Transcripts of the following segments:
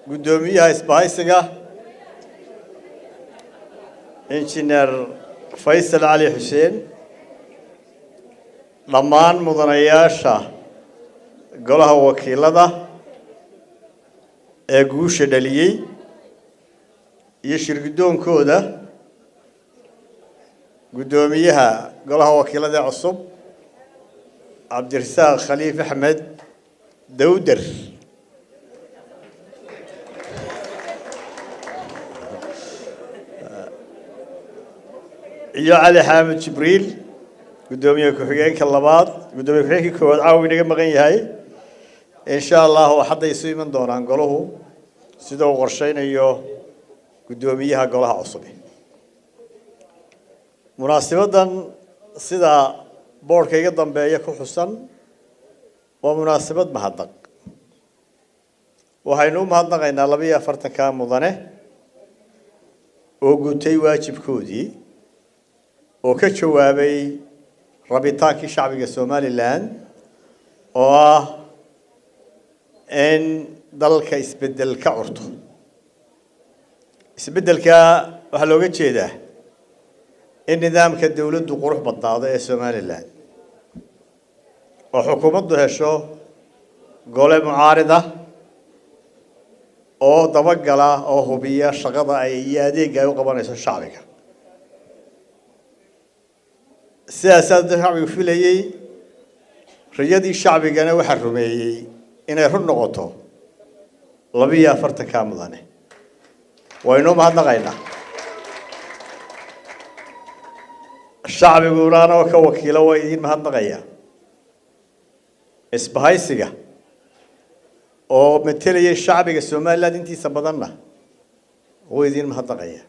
Guddoomiyaha isbahaysiga, Injineer Faysal Cali Xuseen, dhammaan mudanayaasha golaha wakiilada ee guusha dhaliyey iyo shirguddoonkooda, guddoomiyaha golaha wakiilada ee cusub, Cabdirasaaq Khaliif Axmed Dawder, iyo Cali Xaamud Jibriil, guddoomiye ku-xigeenka labaad, guddoomiye ku-xigeenkii koowaad caawa inaga maqan yahay. Insha Allahu hadday isu iman doonaan golahu sida uu qorsheynayo guddoomiyaha golaha cusub. Munaasibaddan, sida boodhka iga dambeeya ku xusan, waa munaasabad mahadnaq. Waxaynu u mahadnaqaynaa 42-ka mudane oo gutay waajibkoodii oo ka jawaabay rabitaankii shacbiga Somaliland oo ah in dalka isbeddel ka curto. Isbeddelka waxaa looga jeedaa in nidaamka dowladdu qurux badnaado ee Somaliland, oo xukuumaddu hesho gole mucaarida oo dabagala oo hubiya shaqada ay iyo adeegga ay u qabanayso shacbiga. Sidaasaa shacbigu filayey, riyadii shacbigana waxaa rumeeyey inay run noqoto 42-kaa mudane. Waynuu mahadnaqaynaa shacbiguna, anagoo ka wakiilo waa idiin mahadnaqaya. Isbahaysiga oo matelayay shacbiga Somaliland intiisa badanna wuu idiin mahadnaqaya.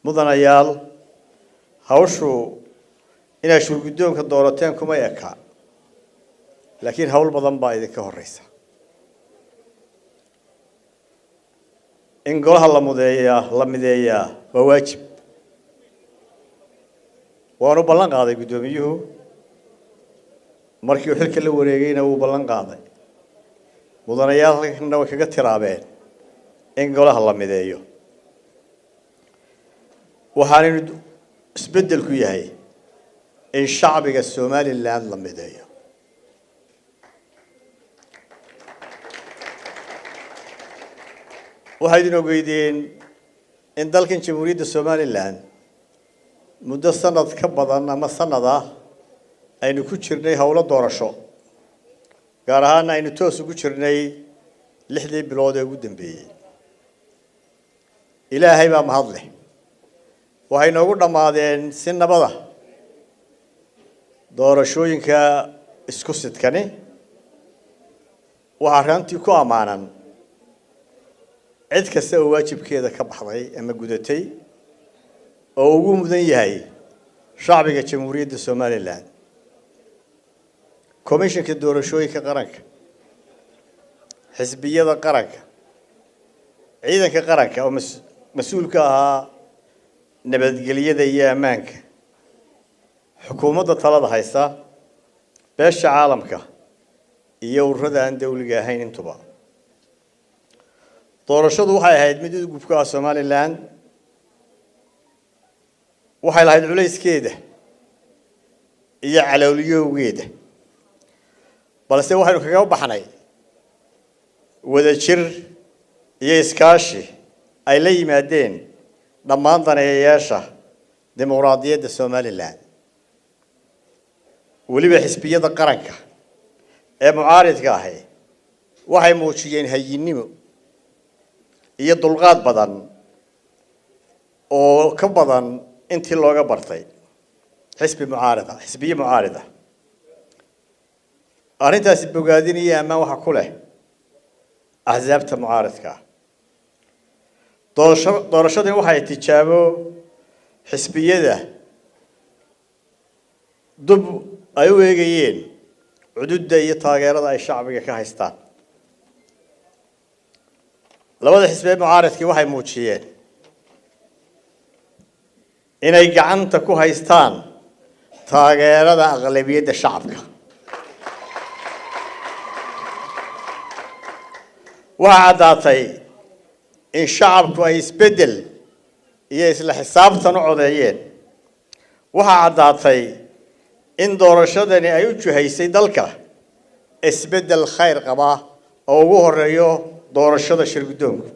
Mudanayaal, hawshu inaad shurguddoonka doorateen kuma eka, laakiin hawl badan baa idinka horeysa. In golaha la mudeeyaa, la mideeyaa waa waajib, waanu ballan qaaday guddoomiyuhu. Markii uu xilka la wareegayna wuu ballan qaaday, mudanayaal halkana way kaga tiraabeen in golaha la mideeyo. Waxaanaynu isbeddelku yahay in shacbiga Somaliland la mideeyo. Waxay idin ogeydeen in dalkan Jamhuuriyadda Somaliland muddo sanad ka badan ama sanad ah aynu ku jirnay howlo doorasho, gaar ahaana aynu toos ugu jirnay 6dii bilood ee ugu dambeeyey. Ilaahay baa mahad leh, waxay noogu dhammaadeen si nabada doorashooyinka isku sidkani. Waxaa runtii ku ammaanan cid kasta oo waajibkeeda ka baxday ama gudatay, oo ugu mudan yahay shacbiga Jamhuuriyadda Somaliland, Commissionka Doorashooyinka Qaranka, xisbiyada qaranka, ciidanka qaranka oo mas-uul ka ahaa nabadgelyada iyo ammaanka, xukuumadda talada haysa, beesha caalamka iyo ururada aan dawliga ahayn intuba. Doorashadu waxay ahayd mid udgub ku ah Somaliland. Waxay lahayd culayskeeda iyo calowliyowgeeda, balse waxaynu kaga baxnay wadajir iyo iskaashi ay la yimaadeen dhammaan daneeyayaasha dimuqraadiyadda Somaliland, weliba xisbiyada qaranka ee mucaaridka ahi waxay muujiyeen hayinnimo iyo dulqaad badan oo ka badan intii looga bartay xisbi mucaarida, xisbiye mucaarida. Arrintaasi bogaadin iyo ammaan waxa ku leh axsaabta mucaaridka ah. Doorashadani waxay tijaabo xisbiyada dub ay u eegayeen cududda iyo taageerada ay shacbiga ka haystaan. Labada xisbi ee mucaaridkii waxay muujiyeen inay gacanta ku haystaan taageerada aqlabiyadda shacabka. Waxaa caddaatay in shacabku ay isbeddel iyo isla xisaabtan u codeeyeen. Waxaa caddaatay in doorashadani ay u jihaysay dalka isbeddel khayr qaba oo ugu horeeyo doorashada shirguddoonku.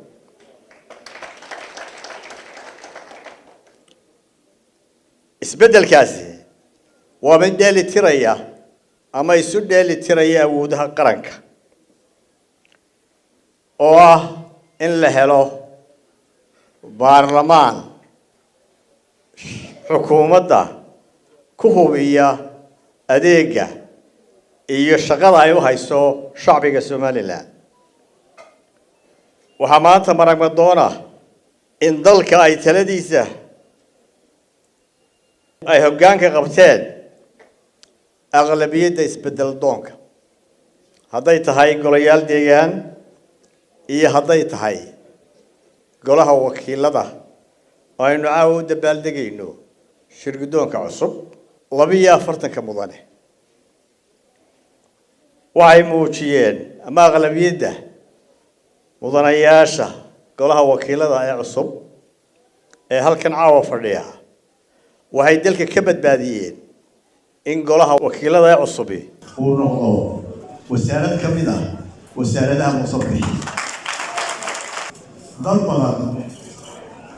Isbeddelkaasi waa mid dheeli tiraya ama isu dheeli tiraya awoodaha qaranka, oo ah in la helo baarlamaan xukuumadda ku hubiya adeega iyo shaqada ay u hayso shacbiga Somaliland. Waxaa maanta maragmadoona in dalka ay taladiisa ay hoggaanka qabteen aqlabiyadda isbeddel doonka, hadday tahay golayaal deegaan iyo hadday tahay golaha wakiilada oo aynu caawa u dabaaldegayno shirguddoonka cusub. 42-ka mudane waxay muujiyeen, ama aqlabiyadda mudanayaasha golaha wakiilada ee cusub ee halkan caawa fadhiya, waxay dalka ka badbaadiyeen in golaha wakiilada ee cusubi uu noqdo wasaarad ka mid ah wasaaradaha Muuse Biixi. Dad badan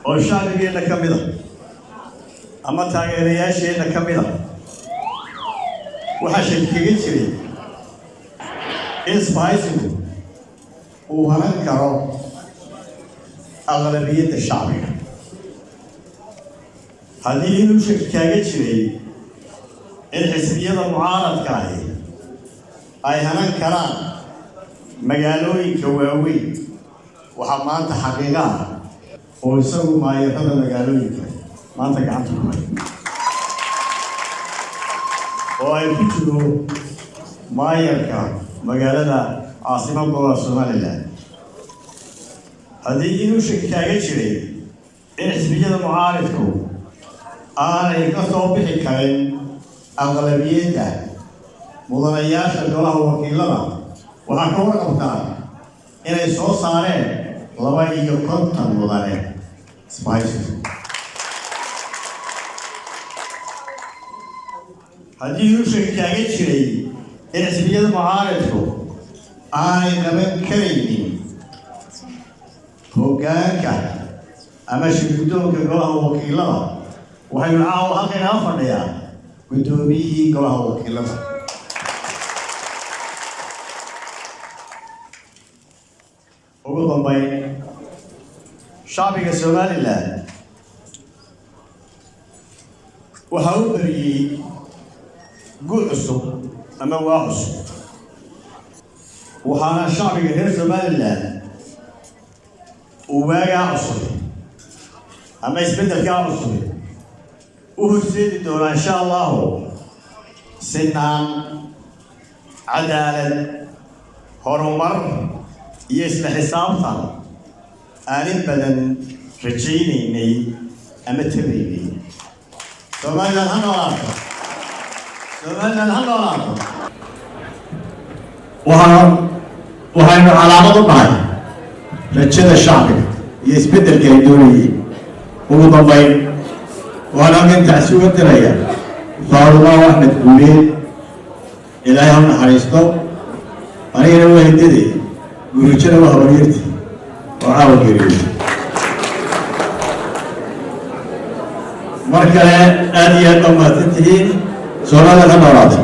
oo shacbigeenna ka mid a ama taageerayaasheenna ka mid a waxaa shaki kaga jiray in isbahaysigu uu hanan karo aqlabiyadda shacbiga. Haddii inuu shaki kaaga jiray in xisbiyada mucaaradka ahi ay hanan karaan magaalooyinka waaweyn, waxaa maanta xaqiiqa ah oo isagu maayarada magaalooyinka maanta gacanta ku hayo, oo ay ku jiro maayarka magaalada caasimadooda Somaliland. Haddii inuu shaki kaaga jiray in xisbiyada mucaaridku aanay ka soo bixi karin aqlabiyadda mudanayaasha golaha wakiilada, waxaa ka warqabtaa inay soo saareen 52 mudane isbahaysigu. Haddii uu shaki kaaga jiray in xisbiyada mucaaridku aanay qaban karaynin hoggaanka ama shirguddoonka golaha wakiilada, waxaynu caawa halkan inala fadhiyaa guddoomiyihii golaha wakiilada. Ugu dambayn, shacbiga Somaliland waxaa u beriyey gu cusub ama waa cusub, waxaana shacbiga reer Somaliland uu waagaa cusub ama isbeddelkaa cusub u horseedi doonaa, insha Allahu, sinaan, cadaalad, horumar iyo isla xisaabtan aan in badan rajaynaynay ama tabaynay. Somaliland ha noolaato! Somaliland ha noolaato! Waxaynu calaamad u nahay rajada shacbiga iyo isbeddelka ay doonayeen. Ugu dambayn, waxaan halkan tacsi uga diraya Faadumo Axmed Guuleed. Ilaahay ha naxariisto. Anigana waa hidade, gurijana waa habaryarti oo caawa geeriyo. Mar kale aada iyo aad baa mahadsan tihiin. Soomaalida ha noolaato!